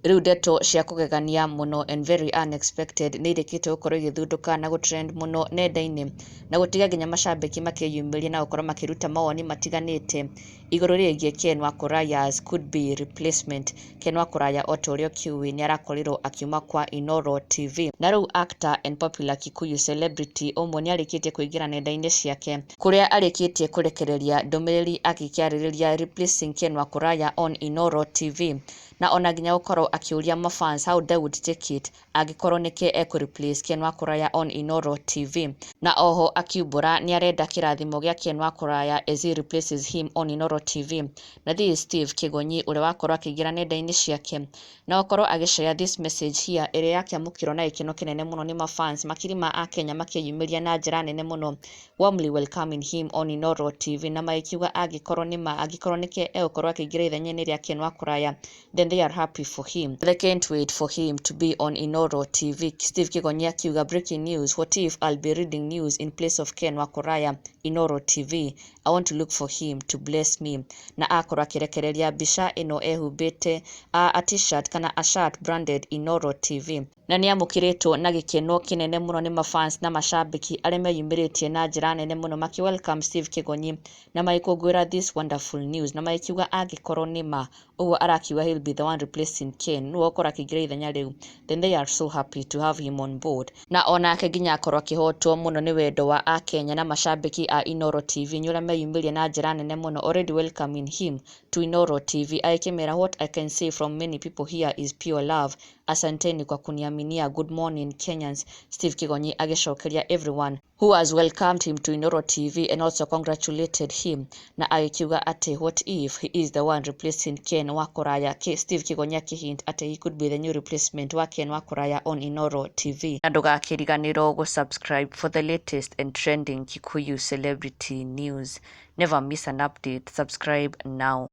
Rĩu ndeto cia kũgegania mũno and very unexpected nĩ irĩkĩtie gũkorwo igĩthundũka na gũtrend mũno nenda-inĩ na gũtiga nginya macambĩki makĩyumĩria na gũkorwo makĩruta mawoni matiganĩte igũrũ rĩgiĩ Ken Wakuraya's could be replacement. Ken Wakuraya, o ta ũrĩa ũkĩũĩ, nĩ arakorirwo akiuma kwa Inooro TV, na rĩu actor and popular Kikuyu celebrity ũmwe nĩ arĩkĩtie kũingĩra nenda-inĩ ciake, kũrĩa arĩkĩtie kũrekereria ndũmĩrĩri agĩkĩarĩrĩria replacing Ken Wakuraya on Inooro TV, na ona nginya gũkorwo akĩũria mafans how they would take it angĩkorwo nĩke ekũ replace Ken Wakuraya on Inooro TV, na oho akiumbũra nĩ arenda kĩrathimo gĩa Ken Wakuraya as he replaces him on Inooro TV. Na this is Steve Kigonyi, ũrĩa wakorwo akĩingĩra nenda-inĩ ciake na gũkorwo agĩshare this message here, ĩrĩa yakĩamũkĩrwo na gĩkeno kĩnene mũno nĩ mafans makiri ma akenya, makĩyumĩria na njĩra nene mũno, warmly welcoming him on Inooro TV, na magĩkiuga angĩkorwo nĩ ma, angĩkorwo nĩke egũkorwo akĩingĩra ithenya-inĩ rĩa Ken Wakuraya, then they are happy for him. They can't wait for him to be on Inooro TV. Steve Kigonyi akiuga, "Breaking news: what if I'll be reading news in place of Ken Wakuraya Inooro TV? I want to look for him to bless me." Na akorwo akĩrekereria mbica ĩno ehumbĩte a t-shirt kana a shirt branded Inooro TV, na nĩ amũkĩrĩtwo na gĩkeno kĩnene mũno nĩ mafans na macambĩki arĩa meyumĩrĩtie na njĩra nene mũno makĩ welcome Steve Kigonyi na magĩkũngũĩra this wonderful news, na magĩkiuga angĩkorwo nĩ ma ũguo arakiuga he'll be the one replacing Ken, nĩwe ũkorwo akĩingĩra ithenya rĩu, then they are so happy to have him on board. Na onake nginya akorwo akĩhotwo mũno nĩ wendo wa akenya na macambĩki a Inooro TV, nĩ ũrĩa meyumĩria na njĩra nene mũno already welcoming him to Inooro TV, agĩkĩmera, "What I can say from many people here is pure love. Asanteni kwa kuniaminia. Good morning, Kenyans." Steve Kigonyi agĩcokeria everyone who has welcomed him to Inooro TV and also congratulated him, na agĩkiuga atĩ what if he is the one replacing Ken Wakuraya? Steve Kigonyi akĩhint atĩ he could be the new replacement wa Ken Wakuraya on Inooro TV. Na ndũgakĩriganĩrwo gũsubscribe for the latest and trending Kikuyu celebrity news. Never miss an update. Subscribe now.